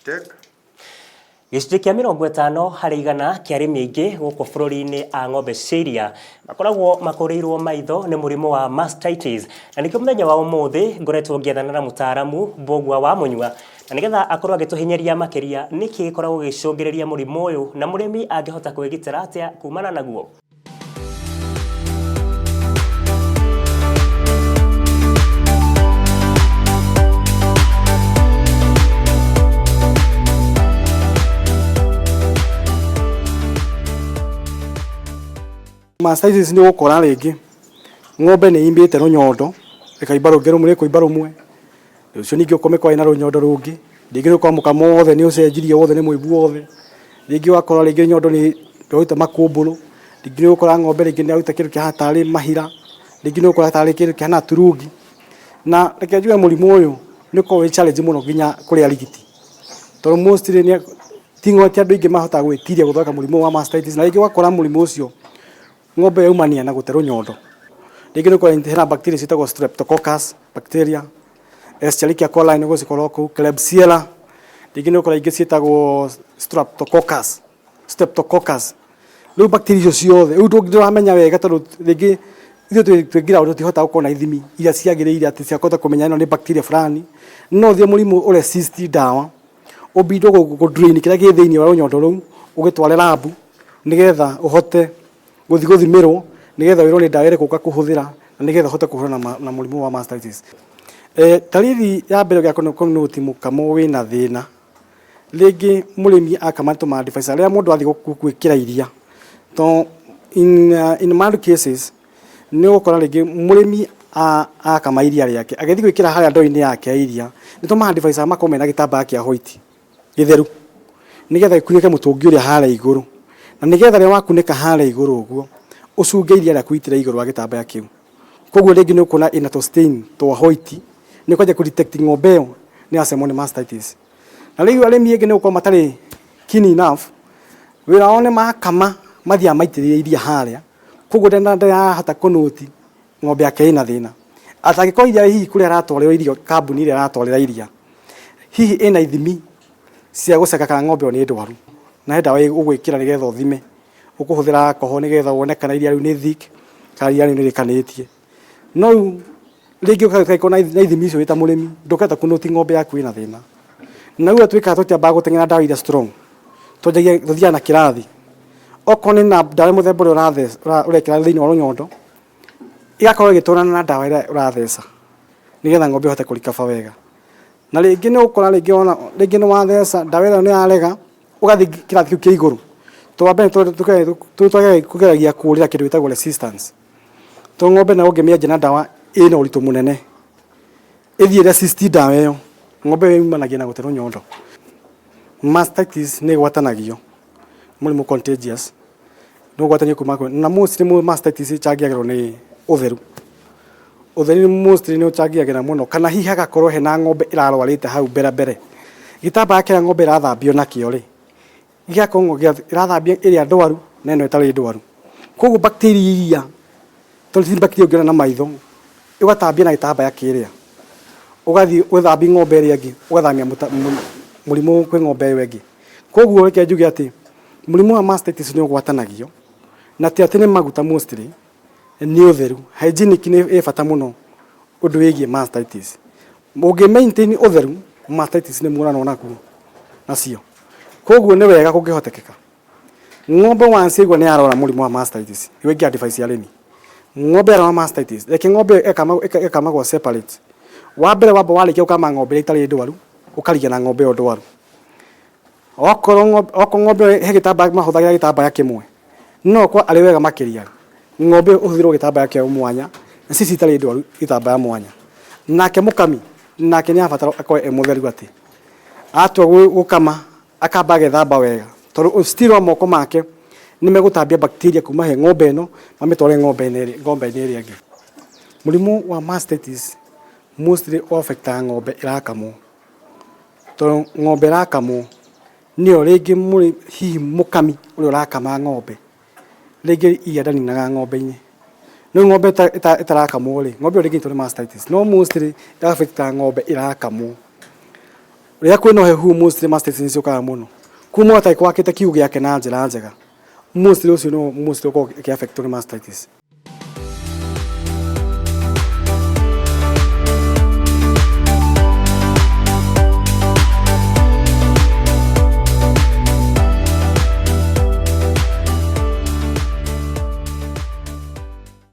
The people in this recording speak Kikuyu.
Take. Gĩcunjĩ kĩa 50% kĩa arĩmi aingĩ gũkũ bũrũri-inĩ a ng'ombe cia iria makoragwo makũrĩirwo maitho nĩ mũrimũ wa mastitis, na nĩkĩo mũthenya wa ũmũthĩ ngoretwo ngĩethana na mũtaaramu Mbũgua wa Mũnyua na nĩgetha akorwo agĩtũhinyĩria makĩria nĩkĩ gĩkoragwo gĩgĩcũngĩrĩria mũrimũ ũyũ na mũrĩmi angĩhota kwĩgitĩra atĩa kumana naguo. Mastitis nĩ ũgũkora rĩngĩ ng'ombe nĩ imbĩte rũnyondo ĩkaimba rũngĩ rũmwe rĩkũimba rũmwe, rũciũ ningĩ ũkamĩkora ĩna rũnyondo rũngĩ, rĩngĩ nĩ ũgũkora mũkamo wothe nĩ ũcenjirie wothe nĩ mũimbu wothe, rĩngĩ ũgakora rĩngĩ nyondo nĩ ĩraruta makũmbũrũ, rĩngĩ nĩ ũgũkora ng'ombe rĩngĩ nĩ ĩraruta kĩndũ kĩhana tarĩ mahira, rĩngĩ nĩ ũgũkora tarĩ kĩndũ kĩhana turungi. Na reke njuge mũrimũ ũyũ nĩ ũkoragwo wĩ challenge mũno nginya kũrĩ arigiti, tondũ mostly nĩ ti andũ aingĩ mahotaga gwĩtiria gũthondeka mũrimũ wa mastitis, na rĩngĩ ũgakora mũrimũ ũcio ng'ombe yaumania na gũte rũnyondo. Rĩngĩ nĩ ũgũkora hena bacteria ciĩtagwo streptococcus bacteria, Escherichia coli nĩ ũgũcikora kũu, Klebsiella, rĩngĩ nĩ ũgũkora ingĩ ciĩtagwo streptococcus, streptococcus. Rĩu bacteria icio ciothe, rĩu ndũramenya wega tondũ rĩngĩ ithuĩ twĩ ground tũtihotaga gũkorwo na ithimi iria ciagĩrĩire atĩ cia kũhota kũmenya ĩno nĩ bacteria fulani, no ũthiĩ mũrimũ ũ resist ndawa, ũbindwo gũ drain kĩrĩa gĩ thĩinĩ wa rũnyondo rũu ũgĩtware lab nĩgetha ũhote gũthiĩ gũthimĩrwo nĩgetha wĩrwo nĩ ndawa ĩrĩkũ ũkũhũthĩra na nĩgetha ũhote kũhũrana na mũrimũ wa mastitis. Tariri ya mbere ũngĩakorwo kũnoti mũkamo wĩna thĩna, rĩngĩ mũrĩmi akama tũ advice rĩrĩa mũndũ athiĩ gwĩkĩra iria, to in mild cases nĩ ũgũkora rĩngĩ mũrĩmi akama iria rĩake agĩthiĩ gwĩkĩra harĩa ndoo-inĩ yake ya iria, nĩ tũma advice makorwo mena gĩtambaya kĩa white gĩtheru nĩgetha gĩkunĩke mũtũngi ũrĩa harĩa igũrũ, na nĩgetha rĩrĩa wakunĩka harĩa igũrũ ũguo, ũcunge iria rĩaku ũitĩre igũrũ wa gĩtambaya kĩu. Koguo rĩngĩ nĩ ũkuona ĩna tũ stain twa white, nĩ ũkwanjia kũ detect ng'ombe ĩyo nĩ yacemwo nĩ mastitis. Na rĩu arĩmi aingĩ nĩ gũkorwo matarĩ keen enough, wĩra wao nĩ makama mathiaga maitĩrĩire iria harĩa, koguo ndarahota kũ note ng'ombe yake ĩna thĩna. Atangĩkorwo iria hihi kũrĩa aratwarĩra irio kambuni ĩrĩa aratwarĩra iria, hihi ĩna ithimi cia gũceka kana ng'ombe ĩyo nĩ ndwaru, na he ndawa ũgwĩkĩra nĩgetha ũthime, ũkũhũthĩra alcohol nĩgetha wone kana iria rĩu nĩ thick kana iria rĩu nĩ rĩkanĩtie. No rĩu rĩngĩ ũtangĩkorwo na ithimi icio wĩ ta mũrĩmi, ndũngĩhota kũ note ng'ombe yaku ĩna thĩna. Na rĩu ũrĩa twĩkaga tũtiambaga gũteng'era ndawa iria strong, twanjagia tũthiaga na kĩrathi. Okorwo nĩ na ndawa mũthemba ũrĩa ũrekĩra thĩinĩ wa rũnyondo, ĩgakorwo ĩgĩtwarana na ndawa ĩrĩa ũratheca, nĩgetha ng'ombe ĩhote kũ recover wega. Na rĩngĩ nĩ ũgũkora rĩngĩ ona rĩngĩ nĩ watheca ndawa ĩyo nĩ yarega, ũgathiĩ kĩrathi kĩu kĩa igũrũ. Tondũ wa mbere tũgeragia kũrĩra kĩndũ gĩtagwo resistance. Tondũ ng'ombe nayo ũngĩmĩenja na ndawa ĩna ũritũ mũnene, ĩthiĩ resist ndawa ĩyo, ng'ombe ĩyo yumanagia na gũte rũnyondo. Mastitis nĩ ĩgwatanagio, mũrimũ contagious, no ũgwatanio kuma kwĩ, na mostly mastitis ĩchangagĩrwo nĩ ũtheru. Ũtheru mostly nĩ ũchangagĩra mũno, kana hihi hagakorwo hena ng'ombe ĩrarwarĩte hau mbere mbere. Gĩtambaya kĩrĩa ng'ombe ĩrathambio nakĩo rĩ, gĩgakorwo ĩrathambia ĩrĩa ndwaru na ĩno ĩtarĩ ndwaru. Koguo bacteria iria, tondũ ti bacteria ũngĩona na maitho, ũgatambia na gĩtambaya kĩrĩa, ũgathiĩ ũgathambia ng'ombe ĩrĩa ĩngĩ, ũgathamia mũrimũ kwĩ ng'ombe ĩyo ĩngĩ. Koguo reke njuge atĩ mũrimũ wa mastitis nĩ ũgwatanagio, na ti atĩ nĩ maguta mostly, nĩ ũtheru. Hygienic nĩ ĩ bata mũno ũndũ wĩgiĩ mastitis. Ũngĩ maintain ũtheru, mastitis nĩ muonana naguo nacio. Koguo nĩ wega kũngĩhotekeka, ng'ombe once yaigua nĩ yarwara mũrimũ wa mastitis, nĩguo ingĩ advise arĩmi, ng'ombe yarwara mastitis, reke ng'ombe ĩyo ĩkamagwo separate. Wa mbere wamba warĩkia gũkama ng'ombe ĩrĩa ĩtarĩ ndwaru, ũkarigia na ng'ombe ĩyo ndwaru. Okorwo ng'ombe ĩyo he gĩtambaya mahũthagĩra gĩtambaya kĩmwe, no okorwo arĩ wega makĩria ng'ombe ĩyo ĩhũthĩrwo gĩtambaya kĩayo mwanya na cici itarĩ ndwaru gĩtambaya mwanya. Nake mũkami nake nĩ arabatara akorwo e mũtheru atĩ atua gũkama akamba agethamba wega tondũ still wa moko make nĩ megũtambia bacteria kuma he ng'ombe ĩno mamĩtware ng'ombe-inĩ ĩrĩa ĩngĩ. Mũrimũ wa mastitis mostly ũ affect aga ng'ombe ĩrakamwo, tondũ ng'ombe ĩrakamwo nĩyo rĩngĩ hihi mũkami ũrĩa ũrakama ng'ombe rĩngĩ iria ndaninaga ng'ombe-inĩ. Rĩu ng'ombe ĩtarakamwo rĩ, ng'ombe ĩyo ndĩngĩnyitwo nĩ mastitis, no mostly ĩ affect aga ng'ombe ĩrakamwo. Rĩrĩa kwĩna ũhehu mostly mastitis nĩ ciũkaga mũno. Kuma ategwakĩte kiugũ gĩake na njĩra njega, mostly ũcio nĩo mostly ũkoragwo ũkĩ affect nĩ mastitis.